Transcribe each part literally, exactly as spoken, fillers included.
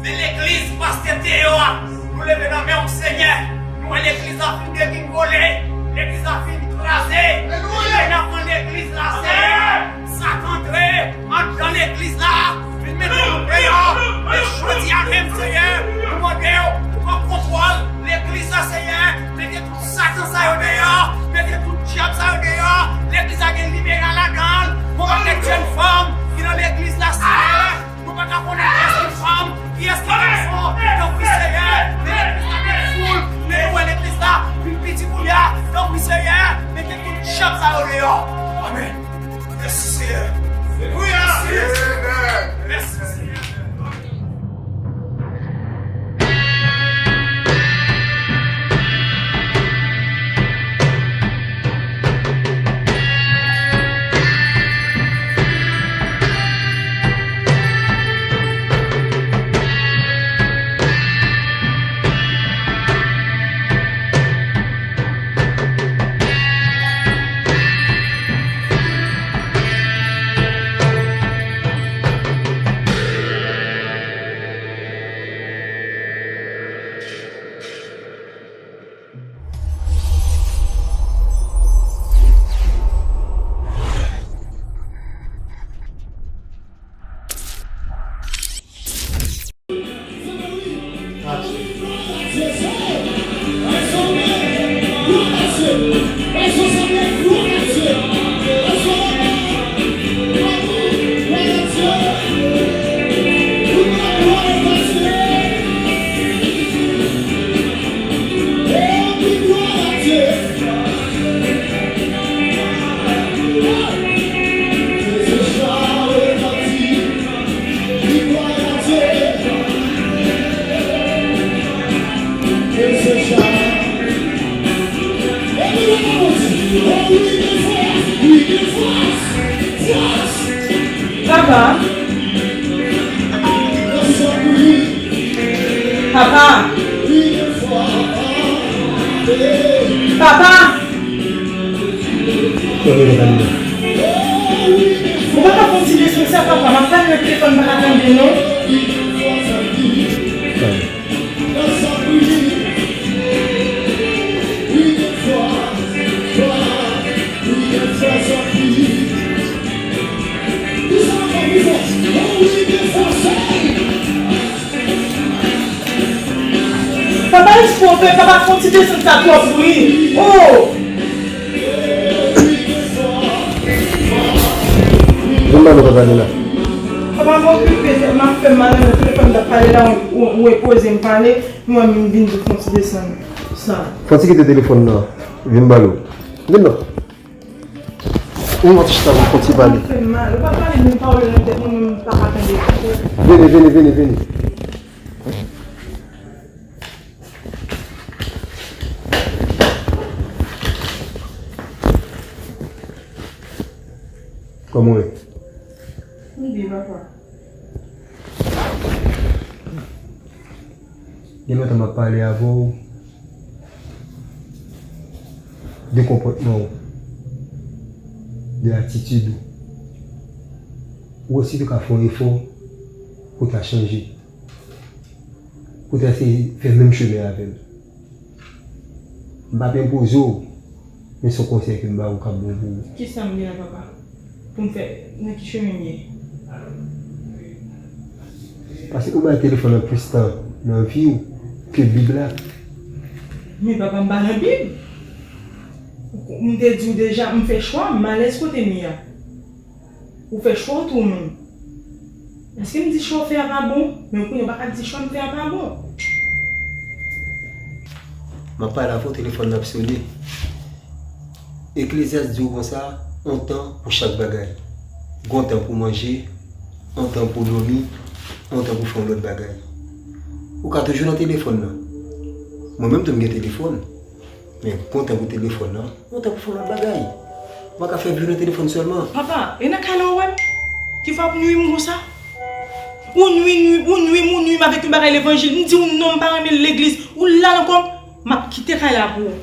Men legliz pastè te ye a, nou leve nan men w, Senyè. Nou wè legliz la fin degringole, legliz la fin kraze. Libere n anfan legliz la, Senyè. Satan antre anndan legliz la, vin mete nou deyò. Men jodi a menm, Senyè, nou mande w pou pran kontwòl legliz la, Senyè. Mete tout Satan sa yo deyò, mete tout dyab sa yo deyò. Legliz la gen libere ladan l. Gon pakèt jèn fanm ki nan legliz la, Senyè. Nou pa ka konnen kiyès ki fanm, kiyès ki gason. Tanpri, Senyè, men legliz la gen foul, men nou wè legliz la vin piti kounye a. Tanpri, Senyè, mete tout dyab sa yo deyò. Amèn. Mèsi, Senyè. Mèsi, Senyè. Papa. Papa. Papa. Ou pa ka fè yon ti leson sa, papa? M ap pale nan telefòn, m pa ka tande, non. Papa, respè, papa, fè yon ti desann sa twòp, wi. Oh! Vin ba nou papa nou la. Papa, m okipe, tèt m ap fè m mal, nan telefòn m t ap pale la, ou, ou, ou repoze m pale, mwen menm vin pou fè yon ti desann sa. Fò ti kite telefòn nan, vin ba nou. Vin non. Ou mwen ti chita pou fè yon ti pale. M ap fè m mal, ou pa pale menm pawòl nan tèt mwen, mwen m pa ka tande. Vini, vini, vini, vini. Kòman w ye? M byen, papa. Gen lontan m ap pale avè w de konpòtman w, de atitid ou. Ou osi te ka fè yon efò pou w ta chanje. Pou w ta eseye fè menm chemen avè m. M p ap enpoze w, men se yon konsèy ke m ba ou k ap bon pou ou. Kisa m gen la, papa? Pou m fè, nan ki chemen m ye? Paske ou bay telefòn nan plis tan nan vi w ke Bib la. Men papa, m pa nan Bib. M te di w deja, m fè chwa m, m alèz kote m ye a. Ou fè chwa w tou menm. Èske m di chwa w fè a pa bon? Men ou konnen w pa ka di chwa m fè a pa bon. M ap pale avè w, telefòn nan ap sone. Eklezyas di w konsa, on tan pou chak bagay. Gon tan pou manje, on tan pou dòmi, on tan pou fè yon lòt bagay. Ou ka toujou nan telefòn nan. Mwen menm tou m gen telefòn. Men gon tan pou telefòn nan, gon tan pou fè yon lòt bagay. Ou pa ka fè vi w nan telefòn sèlman. Papa, e nan kay la ou wè m? Ki fè w ap nwi m konsa? Ou nwi, nwi, ou nwi m, ou nwi m avèk yon bagay levanjil. M di w non, m pa renmen legliz. Ou la ankò, m ap kite kay la pou ou.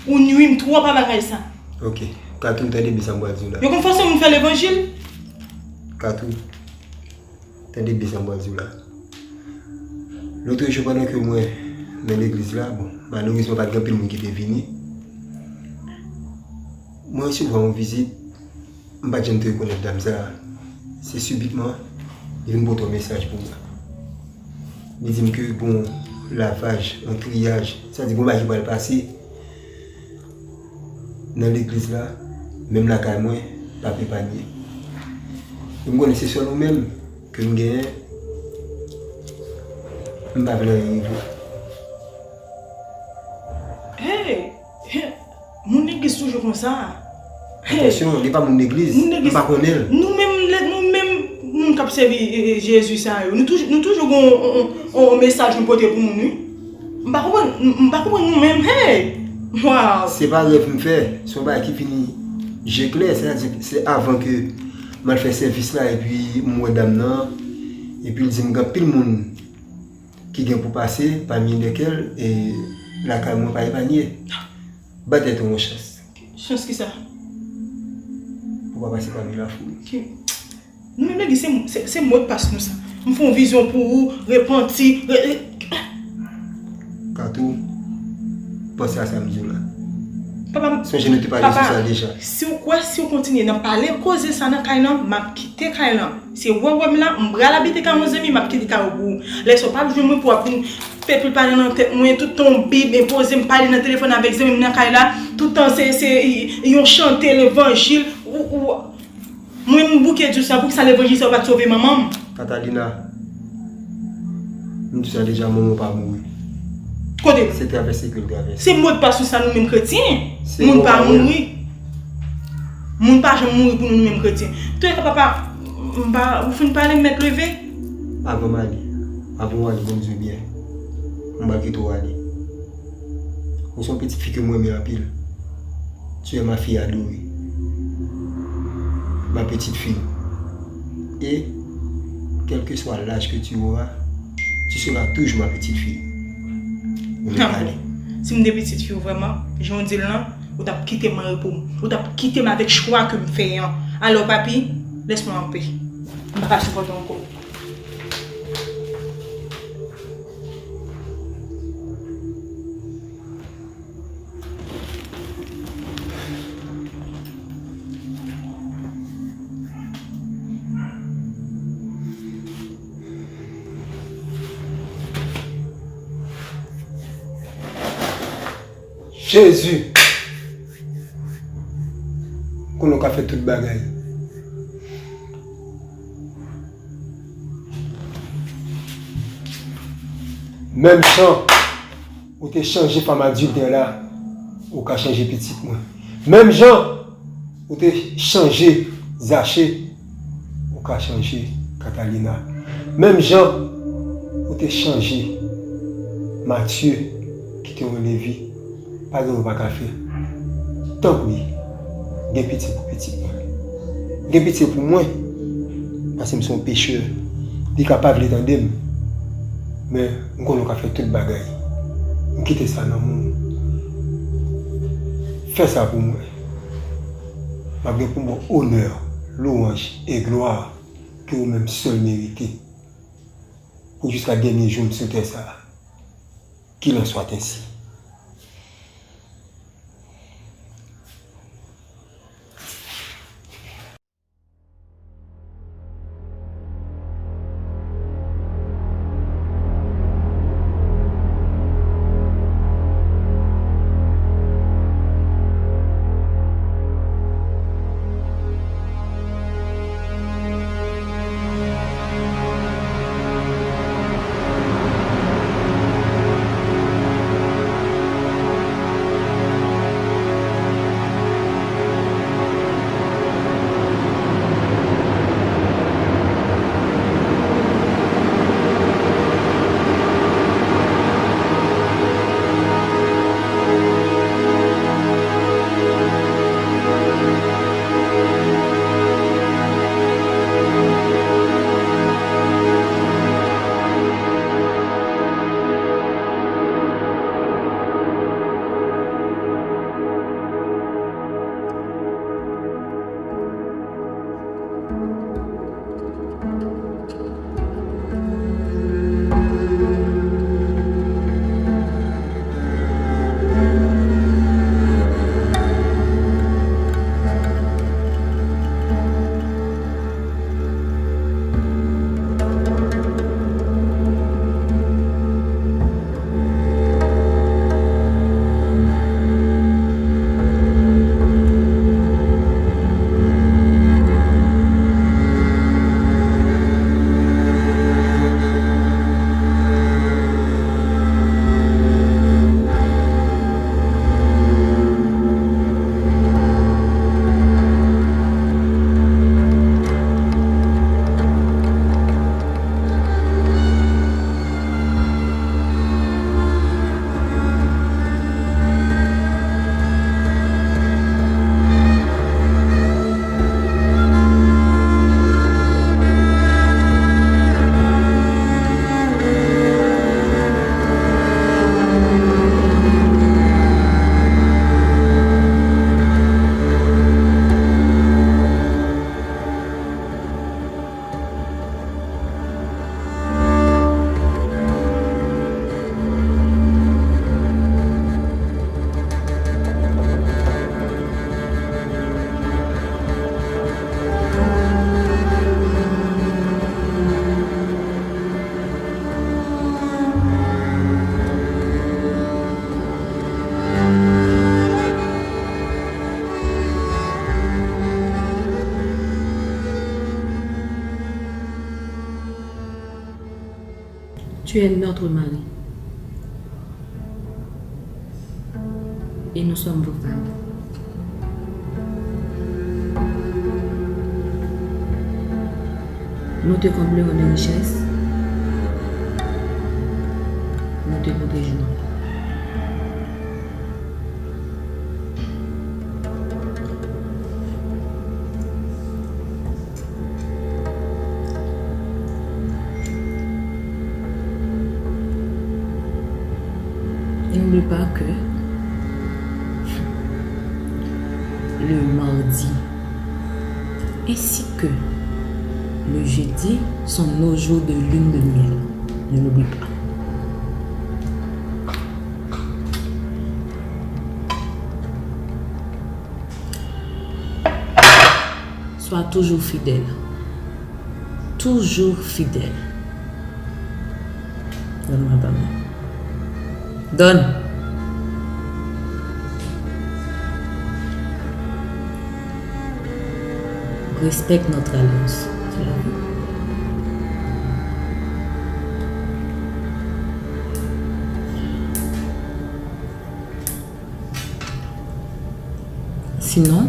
Ou nwi m twòp a bagay sa. Ok. Katou, tande byen sa m pral di w la. Yo konn fòse moun fè levanjil? Katou, tande byen sa m pral di w la. Lotrejou, pandan ke mwen nan legliz la, bon, malerezman, pa t gen anpil moun ki te vini. Mwen resevwa yon vizit, m pa t janm te rekonèt dam sa a. Se sibitman, li vin pote yon mesaj pou mwen. Li di m ke gon lavaj, yon triyaj, sa di gon bagay ki pral pase nan legliz la, menm lakay mwen, p ap epanye. E m konnen se sèl ou menm ke m genyen, m pa vle anyen rive w. Hey! Hey! Moun legliz toujou konsa. Hey! Atansyon, li pa moun legliz, moun legliz, m pa konnen l. Nou menm, lè, nou menm moun k ap sèvi, e, e, Jezi sa yo, nou toujou, nou toujou gon yon, yon, yon, yon mesaj nou pote pou moun, wi. M pa konprann, m, m pa konprann nou menm, hey! Waw! Se pa rèv m fè, se yon bagay ki vini je klè, sètadi se avan ke m al fè sèvis la, epi m wè dam nan, epi l di m gen anpil moun ki gen pou pase, pami lekel, e, lakay mwen pa epanye. Ba tèt ou yon chans. Chans ki sa? Pou pa pase pami lafoul. Ki? Nou menm legliz, se, se, se modpas nou sa. M fè yon vizyon pou ou, repanti, re-, re-, Kato, panse a sa m di w la. Papa, sonje nou te pale sou sa deja. Si w kwè, si w kontinye nan pale koze sa nan kay lan, m ap kite kay lan. Se wè w wè m la, m pral abite kay yon zanmi, m ap kite kay ou pou ou. Lè sa w p ap jwenn mwen pou w ap vin fè pil pale nan tèt mwen, tout tan yon bib enpoze m, pale nan telefòn avèk zanmi m nan kay la, tout tan se, se, yon chante levanjil, ou, ou, mwen m bouke di w sa, poukisa levanjil sa yo pa t sove manman m? Catalina, m di w sa deja, manman w pa mouri. Kote? Se travèse ke l travèse. Se modpas nou sa nou menm kretyen. Moun pa mouri. Moun pa janm mouri pou nou, nou menm kretyen. Antouka, papa, m pa, ou fin pale, m mèt leve. Avan m ale, avan w ale, ban m di w byen. M pral kite w ale. Ou se yon pitit fi ke m renmen anpil. Tu es ma fille adorée. Ma petite fille. Et quel que soit l'âge que tu auras, tu seras toujours ma petite fille. Ou mèt ale. Si m te pitit fi w vrèman, jan w di l lan, ou t ap kite m an repo. Ou t ap kite m avèk chwa ke m fè an. Alò, papi, laisse-moi en paix. M pa ka sipòte ankò. Jezi! Konnen w ka fè tout bagay. Menm jan ou te chanje fanm adiltè la, ou ka chanje pitit mwen. Menm jan ou te chanje Zache, ou ka chanje Catalina. Menm jan ou te chanje Matye, ki te yon Levi, pa gen w pa ka fè. Tanpri, gen pitye pou pitit mwen. Gen pitye pou mwen, paske m se yon pechè. Li ka pa vle tande m, men m konnen w ka fè tout bagay. M kite sa nan men w. Fè sa pou mwen. M ap gen pou m ba w onè, lwanj e glwa ke ou menm sèl merite, pou jiska dènye jou m sou tè sa a. Qu'il en soit ainsi. Tu es notre mari. Et nous sommes vos femmes. Nous te comblerons de richesses. Nous te protégerons. Et n'oublie pas que le mardi ainsi que le jeudi sont nos jours de lune de miel. Ne l'oublie pas. Sois toujours fidèle. Toujours fidèle. Donne-moi ta main. Donne. Respecte notre alliance. Tu l'as vu? Sinon,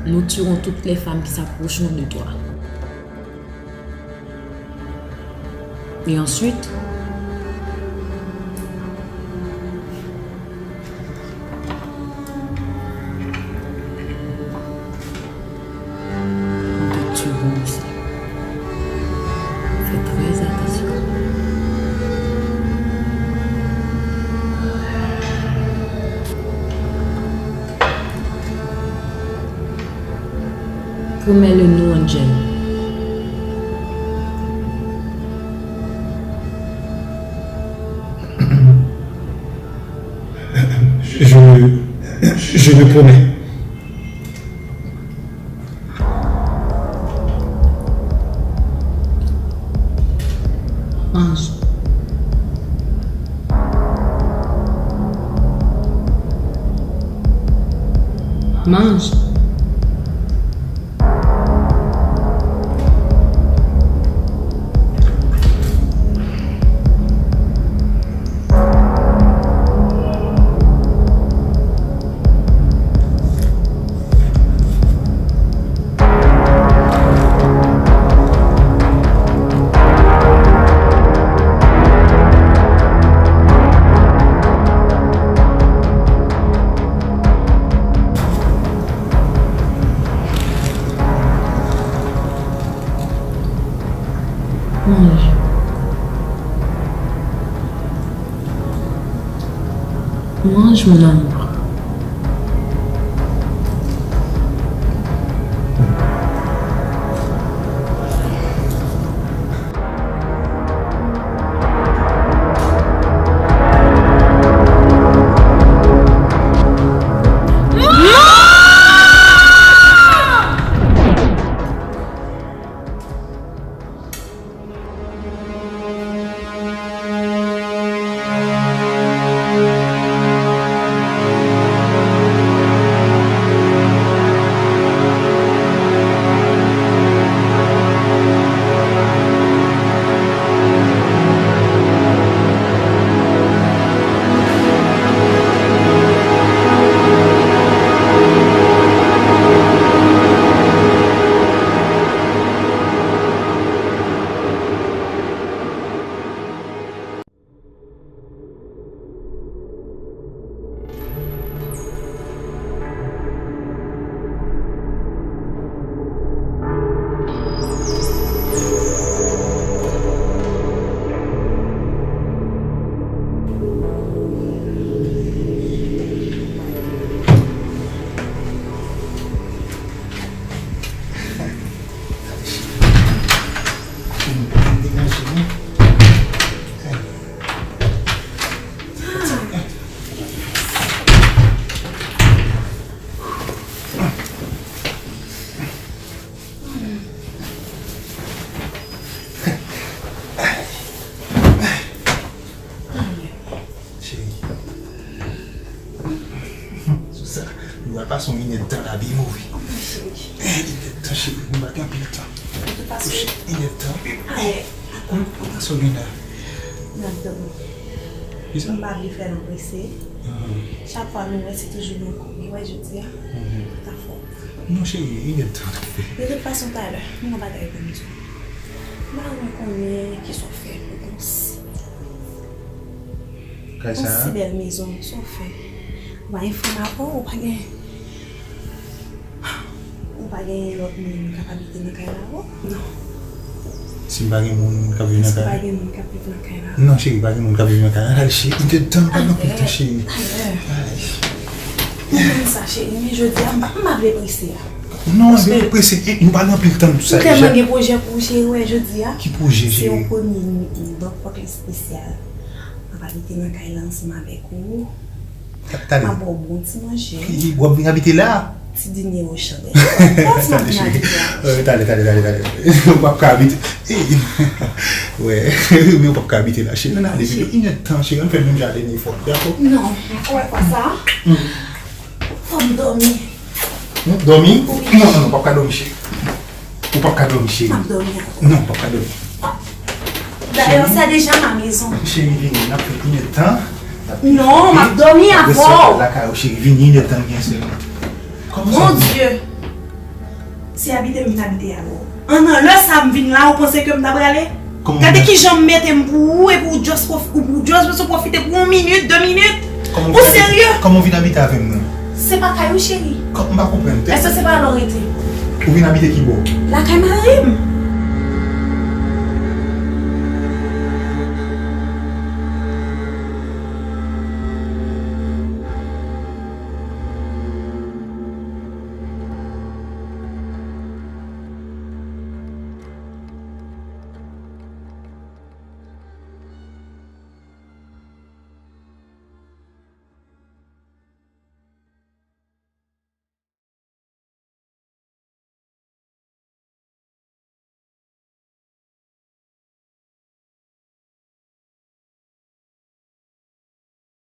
nous tuerons toutes les femmes qui s'approcheront de toi. Et ensuite, on te tueront aussi. Fais très attention. Promets-le nous, Angel. Je, je, je le promets. Mange. Mange. Mange. Mange, mon amour. Cheri. Sou sa, nou pral pase yon inèdtan la byen move. Inèdtan, cheri, nou pa gen anpil tan. Ou te pa Kouche, il est temps. Ay, Kontan sa w gen la. N ap dòmi. Kisa? M pa vle fè nou prese. Chak fwa nou wè, se toujou nou kòm. Wè, jodi a, ta fò. Non, cheri, il est temps. De tout fason, talè, m gen bagay pou m di w. M pa vle konnen kisa w fè pou konsi. Kay sa Yon si a? Bèl mezon, sa w fè? Ou pa gen fanm avè w, ou pa gen. Ou pa gen lòt moun k ap abite nan kay la avè w? Non. Si m pa gen moun k ap viv nan Si w pa kay. Gen moun k ap viv nan kay la. Non, cheri, pa gen moun k ap viv nan kay. Al, cheri, il est temps, pa nan pil tan, cheri. Talè. Ou konn sa, cheri, men jodi a, m pa m pa vle prese a. Non, se prese. E, nou pa nan pil tan, tout sa. M tèlman gen pwojè pou ou, cheri, wè, jodi a. Ki pwojè, Se yon cheri? Premye Nwa, donk fòk li espesyal. M ap abite nan kay la ansanm avèk ou. M Talè. ap ba w bon ti manje. Ki, w ap vin abite la? Ti dine Ochan. Bon ti manje nan abite la. Euh, Talè, talè, talè, talè. W ap ka abite. Ey. Wè, men w ap ka abite la, cheri. Ann ale, bebe. Il est temps, cheri. Ann fè menm jan dènye fwa. Dakò? Non, ankò yon fwa sa. Fò m dòmi. Hmm, dòmi? Non, non, non, w p ap ka dòmi, cheri. Ou p ap ka dòmi, cheri. M ap dòmi avè w. Non, w p ap ka dòmi. D'ailleurs, c'est déjà ma maison. Cheri, vini, n ap fè une tan. Non, m ap dòmi avè w. Lakay ou, cheri, vini, une tan, byen sè. Kòman sa? Mon Dieu. Se abite m vin abite avè w. An nan lè sa m vin la, ou panse ke m ta prale? Gade ki jan m mete m pou ou, epi ou just pwof- ou just bezwen pwofite pou yon minit, de minit. Ou serye? Kòman w vin abite avè m nan? Se pa kay ou, cheri. Kòm m pa konprann. Èske se pa la w rete? Ou vin abite ki bò? Lakay mari m.